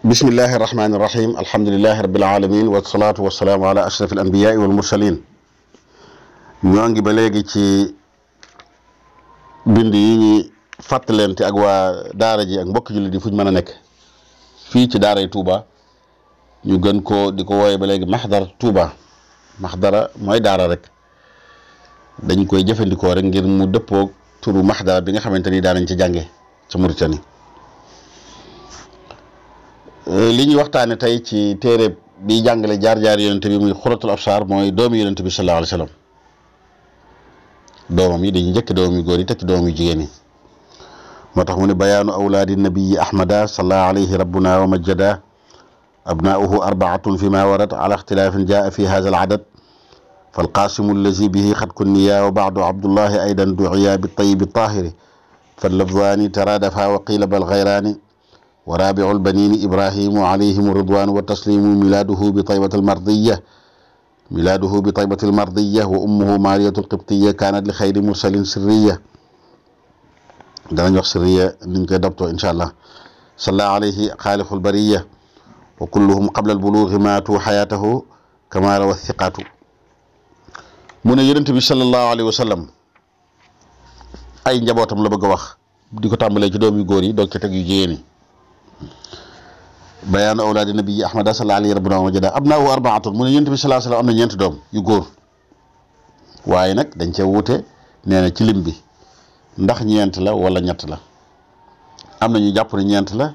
bismillahi irrahmani irrahim alhamdulilahi rabbil alamin wasalaatu wasalaamu ala ashraf al anbiyaai wal mursalin ñoo ngi ba léegi ci bind yi ñi fàttalente ak waa daara ji ak mbokki jullit yi fu ñu mën a nekk fii ci daaray Touba ñu gën ko di ko wooye ba léegi maxdar Touba maxdara mooy daara rek dañ koy jëfandikoo rek ngir mu dëppoog turu maxdara bi nga xamante ni daanañ ci jànge ca Mauritanie li ñuy waxtaane tey ci téere bi jàngale jaar-jaar yonente bi muy xuratul absaar mooy doomi yonente bi sallallahu alayhi wa sallam doomam yi dañuy njëkk doomam yu góor yi teg ci doomam yu jigéen yi moo tax mu ne bayaanu awlaadi nabiyi ahmada salla alayhi rabbuna wa majjada abnaauhu arbaatun fi ma warat ala ixtilaafin jaa fi hada al adad falqaasimu allazi bihi xad kunniya wa baadu abdullahi aydan duciya bitayibi tahiri fallafdaani taradafa wa qiila bal gayraani ورابع البنين إبراهيم عليهم الرضوان والتسليم ميلاده بطيبة المرضية وأمه مارية القبطية كانت لخير مرسل سرية دانا نوخ سرية ننكي دبتو إن شاء الله صلى عليه خالق البرية وكلهم قبل البلوغ ماتوا حياته كما روى الثقات من يرنتبي صلى الله عليه وسلم أي njabootam la bëgg wax di ko tàmbalee ci doom yu góor yi doog ci teg yu jigéen yi bayaanu awlaadi nabi ahmada salla alayhi rabbuna wa majjada abnaahu arbaatun mu ne yonent bi salaa salaam am na ñeenti doom yu góor waaye nag dañ cee wuute nee na ci lim bi ndax ñeent la wala ñett la am na ñu jàpp ne ñeent la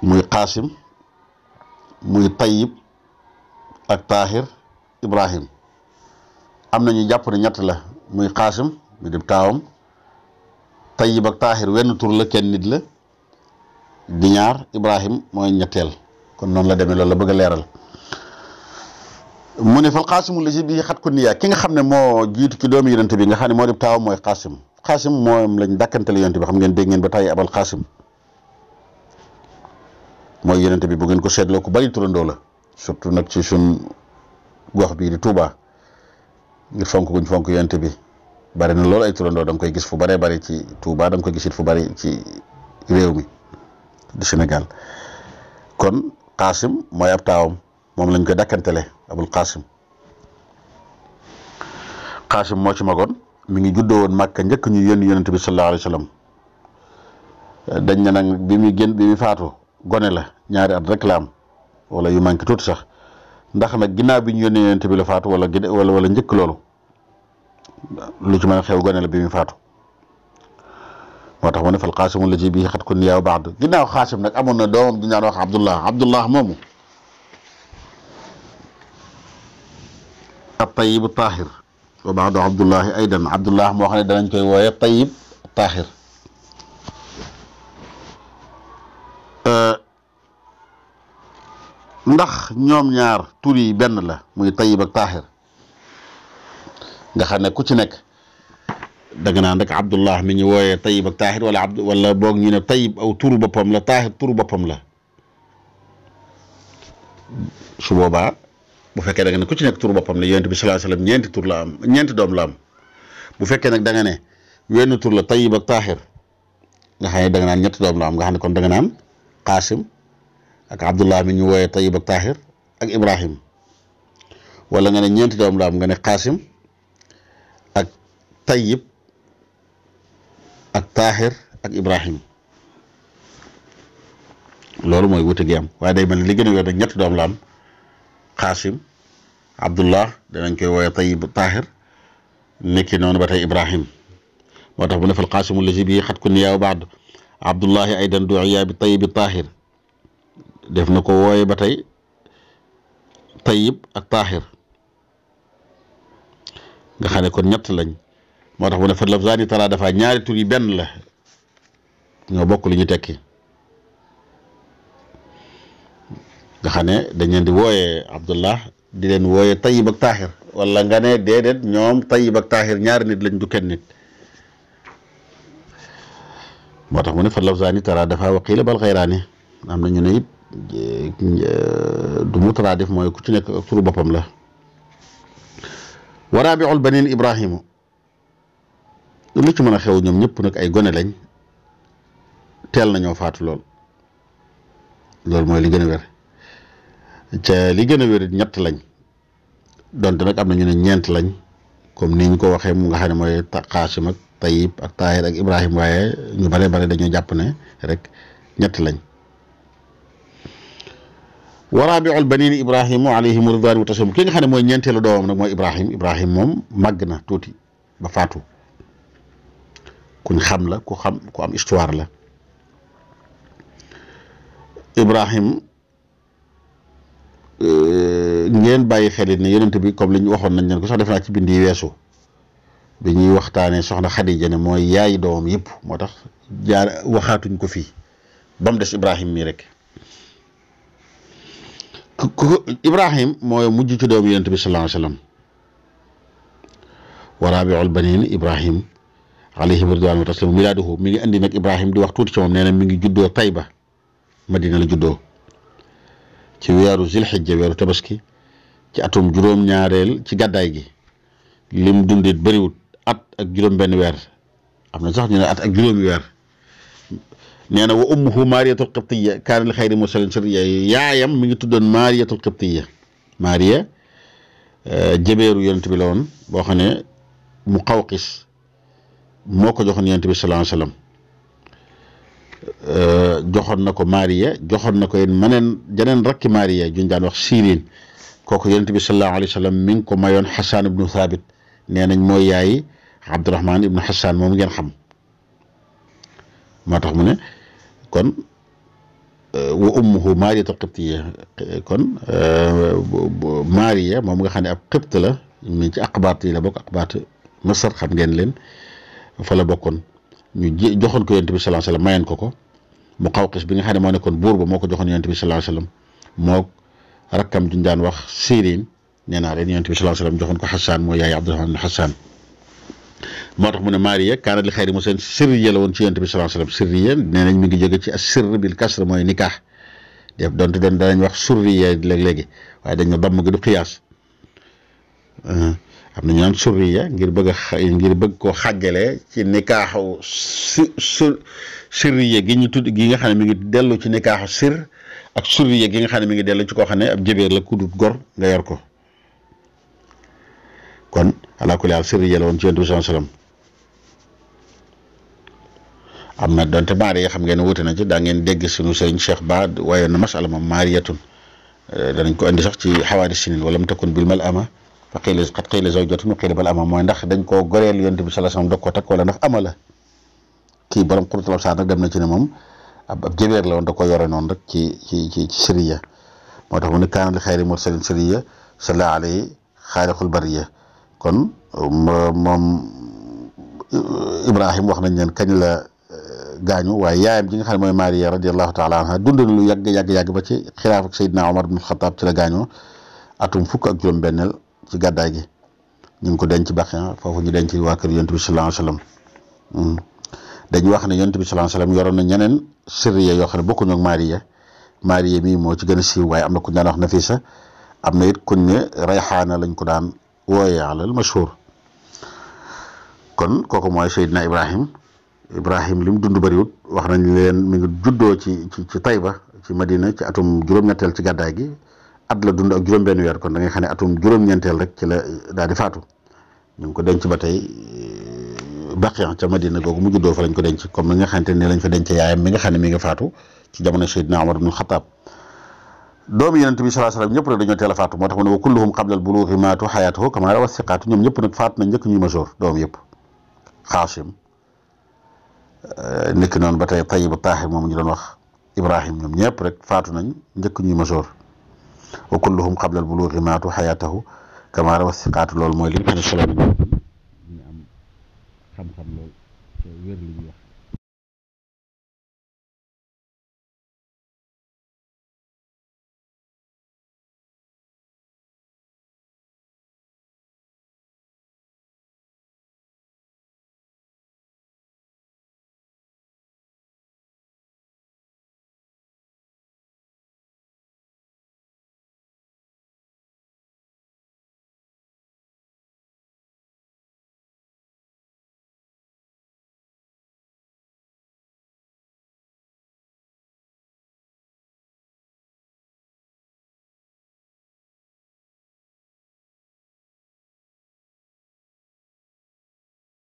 muy Qaasim muy Tayyib ak Tahir Ibrahim am na ñu jàpp ne ñett la muy Qaasim mi di taawam Tayyib ak Tahir wenn tur la kenn nit la di ñaar Ibrahim mooy ñetteel kon noonu la demee loolu la bëgg a leeral mu ne fal Qaasimu la si bii xat ko niyaa ki nga xam ne moo jiitu ci doomu yonent bi nga xam ne moo di taawam mooy Qaasim moom lañ dàkkantale yonent bi xam ngeen dégg ngeen ba tàyyi abal Qaasim mooy yonent bi bu ngeen ko seetloo ku bari turandoo la surtout nag ci suñ gox bii di Touba ngir fonk guñ fonk yonent bi bari na loolu ay turandoo da nga koy gis fu baree bari ci Touba da nga koy gisit fu bari ci réew mi di Sénégal kon Qaasim mooy ab taawam moom lañ koy dakkantele abul Qaasim moo ci magoon mi ngi juddoo woon Màkka njëkk ñu yónni yonent bi sallallahu alayhi wa sallam dañ ne nag bi muy faatu gone la ñaari at rek la am wala yu manqué tuuti sax ndax nag ginnaaw bi ñu yónni yonent bi la faatu wala njëkk loolu lu ci mën a xew gone la bi muy faatu moo tax mu ne fal Qaasimu la ji bii xat ko niyaaw baad ginnaaw Qaasim nag amoon na doomam di ñaan wax Abdullah moomu ab Tayyib Tahir wa baadu Abdullahi aydan Abdullah moo xam ne danañ koy wooye Tayyib Tahir ndax ñoom ñaar tur yi benn la muy Tayyib ak Tahir nga xam ne ku ci nekk danga naan rek Abdullah mi ñu wooyee Tayyib ak Tahir wala boog ñu ne Tayyib aw turu boppam la Tahir turu boppam la su boobaa bu fekkee da nga ne ku ci nekk turu boppam la yonent bi sallallahu alayhi wasallam ñeenti doom la am bu fekkee nag da nga ne wenn tur la Tayyib ak Tahir nga xam ne da nga naan ñetti doom la am nga xam ne kon da nga naan Qaasim ak Abdullah mi ñu wooyee Tayyib ak Tahir ak Ibrahim wala nga ne ñeenti doom la am nga ne Qaasim ak Tayyib ak Tahir ak Ibrahim loolu mooy wute gi am waaye day mel ni li gën a wér nag ñetti doom la am Qaasim Abdullah danañ koy wooye Tayyib Tahir nekki noonu ba tey Ibrahim moo tax bu ne fal Qaasimu lazi bii xat ku niyaaw baad Abdullahi aydan du'iya bi Tayyib Tahir def na ko wooye ba tey Tayyib ak Tahir nga xam ne kon ñett lañ moo tax bu ne fa lafzaani tara dafa ñaari tur yi benn la ñoo bokk li ñu tekki nga xam ne dañ leen di wooyee Abdullah di leen wooyee Tayyib ak Tahir wala nga ne déedéet ñoom Tayyib ak Tahir ñaari nit lañ du kenn nit moo tax mu ne fa lafzaani tara dafa wa qiila bal xayraani am na ñu ne it du mutaraadif mooy ku ci nekk ak turu boppam la wa raabiul baniin Ibrahimu lu ci mën a xew ñoom ñëpp nag ay gone lañ teel nañoo faatu lool loolu mooy li gën a wér ca li gën a wér ñett lañ donte nag am na ñu ne ñeent lañ comme ni ñu ko waxee mu nga xam ne mooy Qaasim ak Tayyib ak Taahir ak Ibrahim waaye ñu bare bare dañoo jàpp ne rek ñett lañ wa raabiul baniin Ibrahimu alayhimu ridwaanu wa tasliim ki nga xam ne mooy ñeenteelu doomam nag mooy Ibrahim moom màgg na tuuti ba faatu kuñ xam la ku am histoire la Ibrahim ngeen bàyyi xel it ne yonent bi comme li ñu waxoon nañ leen ko sax def naa ci bind yi weesu bi ñuy waxtaanee soxna Xadija ne mooy yaayi doomam yëpp moo tax waxaatuñ ko fii ba mu des Ibrahim mii rek Ibrahim mooy mujj ci doomu yonent bi sallallahu alayhi wa sallam wa raabiul baniin Ibrahim alayhim ridwaanu wa tasliim milaaduhu mi ngi andi nag Ibrahim di wax tuuti ci moom nee na mi ngi juddoo Tayba Madina la juddoo ci weeru zilxijja weeru tabaski ci atum juróom-ñaareel ci gàddaay gi lim dundit bëriwut at ak juróom-benn weer am na sax ñu ne at ak juróomi weer nee na wa ummuhu Maariyatul Qibtiyya kaana li xayri mursalin sirriya yaayam mi ngi tuddoon Maariyatul Qibtiyya Maariya jëbeeru yonent bi la woon boo xam ne Muqawqis moo ko joxoon yonent bi sallallahu alayhi wa sallam joxoon na ko Maariya joxoon na ko yéen janeen rakki Maariya juñ daan wax Sirin kooku yonent bi sallallahu alayhi wa sallam mi ngi ko mayoon Xasaan ibnu Thabit nee nañ mooy yaayi Abdurahmaan ibnu Xasaan moom ngeen xam moo tax mu ne kon wa ummuhu Maariyatul Qibtiyya kon Maariya moom nga xam ne ab Qibt la mi ci aqbaat yi la bokk aqbaat Masar xam ngeen leen fa la bokkoon ñu joxoon ko yonent bi sallallahu alayhi wa sallam mayoon ko Muqawqis bi nga xam ne moo nekkoon buur ba moo ko joxoon yonent bi sallallahu alayhi wa sallam moo rakkam duñ daan wax Sirin nee naa leen yonent bi sallallahu alayhi wa sallam joxoon ko Xasaan mooy yaay Abdurahmaan ibn Xasaan moo tax mu ne Maariya kaanat li xayri mursalin sirriya la woon ci yonent bi sallallahu alayhi wa sallam sirriya nee nañ mi ngi jóge ci as-sirr bil kasr mooy nikaax def donte doon danañ wax surriya léeg-léegi waaye dañ ne damm gi du xiyaas am na ñu naan surriya ngir bëgg koo xàjjalee ci nikaaxu sirriya gi ñu tudd gi nga xam ne mi ngi dellu ci nikaaxu sir ak surriya gi nga xam ne mi ngi dellu ci koo xam ne ab jëbeer la ku dut gor nga yor ko kon alaa kulli haal sirriya la woon ci yonent bi sallallahu alayhi wa sallam am na donte Maariya xam ngeen wuute na ci daa ngeen dégg sunu sëriñ Cheikh Ba waaye na masala moom Maariyatun danañ ko indi sax ci xawaadi sinin wala mu takun bil mal ama fa qiila qad qiila zawjatun wa qiila bal ama mooy ndax dañ koo goreel yonent bi sallallahu alayhi wa sallam dog ko takk wala ndax ama la kii borom Qurratul Absaar nag dem na ci ne moom ab jëbeer la woon da ko yore noonu rek ci siriya moo tax mu ne kaana li xayri mursalin siriya salla alayhi xaaliqul bariya kon moom Ibrahim wax nañ leen kañ la gaañu waaye yaayam ji nga xam ne mooy Maariya radiyallahu taala anha dund na lu yàgg ba ci xilaaf ak Seydina Omar ibn Xataab ci la gaañoo atum fukk ak juróom-benneel ci gàddaay gi ñu ngi ko denc Baqiya foofu ñu denc waa kër yonent bi sallallahu alayhi wa sallam dañu wax ne yonent bi sallallahu alayhi wa sallam yoroon na ñeneen sirriya yoo xam ne bokkuñu ak Maariya mii moo ci gën a siiw waaye am na kuñ daan wax Nafisa am na it kuñ ne Rayxaana lañ ko daan wooyee alal mashhur kon kooku mooy Seydina Ibrahim li mu dund bëriwut wax nañ leen mi ngi juddoo ci Tayba ci Madina ci atum juróom-ñetteel ci gàddaay gi at la dund ak juróom-benn weer kon da ngay xam ne atum juróom-ñeenteel rek ci la daal di faatu ñu ngi ko denc ba tey Baqiya ca Madina googu mu juddoo fa lañ ko denc comme ni nga xamante ne lañ fa denc yaayam mi nga xam ne mi nga faatu ci jamono Seydina Omar ibn Xataab doomu yonent bi sallallahu alayhi wasallam ñëpp nag dañoo teel a faatu moo tax mu ne wa kulluhum qabla al-bulughi maatu xayaatuhu kamaa rawa siqaatu ñoom ñëpp nag faatu nañ njëkk ñuy masoor doom yëpp Xaasim nekk noonu ba tey Tayyib Taahir moom ñu doon wax Ibrahim ñoom ñëpp rek faatu nañ njëkk ñuy masoor wa kulluhum qabla al-bulughi maatu xayaatahu kamaa rawa siqaatu loolu mooy li nga xam ne solo ñu am xam-xam lool wér li ñuy wax